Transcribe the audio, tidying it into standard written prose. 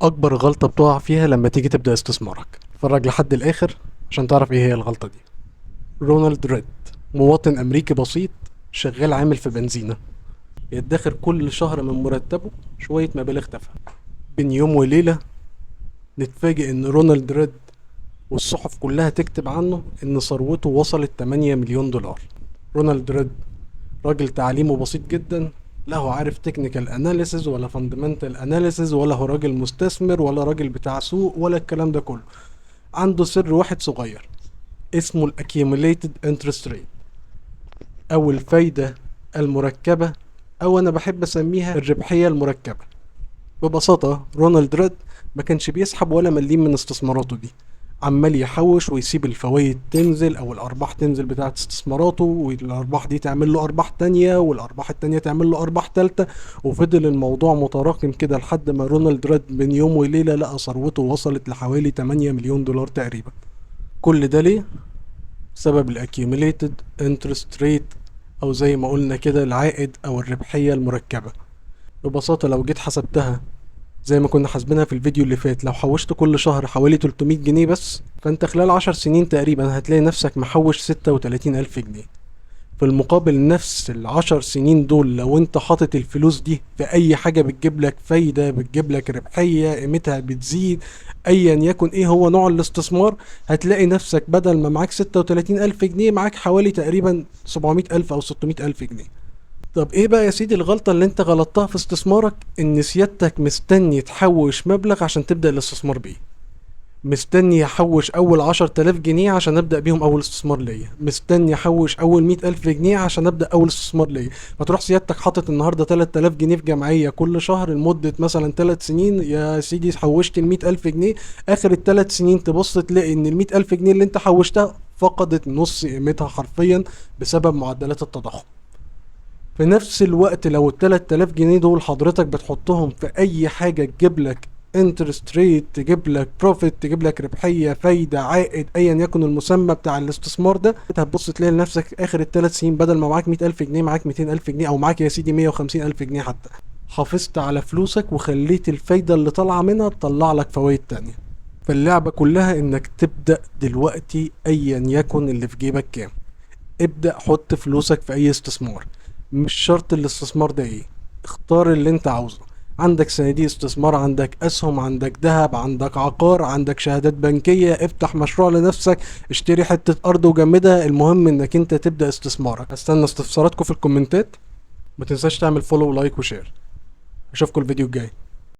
أكبر غلطة بتقع فيها لما تيجي تبدأ استثمارك. اتفرج لحد الآخر عشان تعرف إيه هي الغلطة دي. رونالد ريد مواطن أمريكي بسيط شغال عامل في بنزينة، بيدخر كل شهر من مرتبه شوية مبالغ تافهة. بين يوم وليلة نتفاجئ إن رونالد ريد والصحف كلها تكتب عنه إن ثروته وصلت 8 مليون دولار. رونالد ريد راجل تعليمه بسيط جدا، لا هو عارف technical analysis ولا fundamental analysis، ولا هو راجل مستثمر ولا راجل بتاع سوق ولا الكلام ده كله. عنده سر واحد صغير اسمه ال accumulated interest rate او الفايدة المركبة، او انا بحب اسميها الربحية المركبة. ببساطة رونالد ريد ما كانش بيسحب ولا مليم من استثماراته دي، عمال يحوش ويسيب الفوائد تنزل او الارباح تنزل بتاعت استثماراته، والارباح دي تعمل له ارباح تانية، والارباح التانية تعمل له ارباح تالتة، وفضل الموضوع متراكم كده لحد ما رونالد ريد بين يوم وليلة لقى ثروته وصلت لحوالي 8 مليون دولار تقريبا. كل ده ليه؟ بسبب ال accumulated interest rate، او زي ما قلنا كده العائد او الربحية المركبة. ببساطة لو جيت حسبتها زي ما كنا حاسبينها في الفيديو اللي فات، لو حوشت كل شهر حوالي 300 جنيه بس، فانت خلال 10 سنين تقريبا هتلاقي نفسك محوش 36 ألف جنيه. في المقابل نفس ال10 سنين دول لو انت حاطط الفلوس دي في اي حاجة بتجيب لك فايدة، بتجيب لك ربحية، قيمتها بتزيد، ايا يكن ايه هو نوع الاستثمار، هتلاقي نفسك بدل ما معاك 36 ألف جنيه معاك حوالي تقريبا 700 ألف او 600 ألف جنيه. طب ايه بقى يا سيدي الغلطة اللي انت غلطتها في استثمارك؟ ان سيادتك مستني تحوش مبلغ عشان تبدأ الاستثمار بيه. مستني احوش اول 10 تلاف جنيه عشان ابدأ بيهم اول استثمار ليا، مستني احوش اول 100 الف جنيه عشان ابدأ اول استثمار ليا. فتروح سيادتك حاطط النهاردة 3000 جنيه في جمعية كل شهر لمدة مثلا 3 سنين، يا سيدي حوشت ال100 الف جنيه. اخر ال3 سنين تبص تلاقي ان ال100 الف جنيه اللي انت حوشتها فقدت نص قيمتها حرفيا بسبب معدلات التضخم. في نفس الوقت لو ال3000 جنيه دول حضرتك بتحطهم في اي حاجة تجيب لك interest rate، تجيب لك profit، تجيب لك ربحية، فايدة، عائد، ايا يكن المسمى بتاع الاستثمار ده، انت هتبص تلاقي لنفسك اخر ال3 سنين بدل ما معاك 100 ألف جنيه معاك 200 ألف جنيه، او معاك يا سيدي 150 ألف جنيه حتى. حافظت على فلوسك وخليت الفايدة اللي طالعة منها تطلع لك فوائد تانية. فاللعبة كلها انك تبدأ دلوقتي، ايا يكن اللي في جيبك كام، ابدأ حط فلوسك في اي استثمار. مش شرط الاستثمار ده ايه، اختار اللي انت عاوزه. عندك صناديق استثمار، عندك اسهم، عندك ذهب، عندك عقار، عندك شهادات بنكية، افتح مشروع لنفسك، اشتري حتة ارض وجمدها. المهم انك انت تبدأ استثمارك. استنى استفساراتكم في الكومنتات، ما تنساش تعمل follow و like و share. اشوفكم الفيديو الجاي.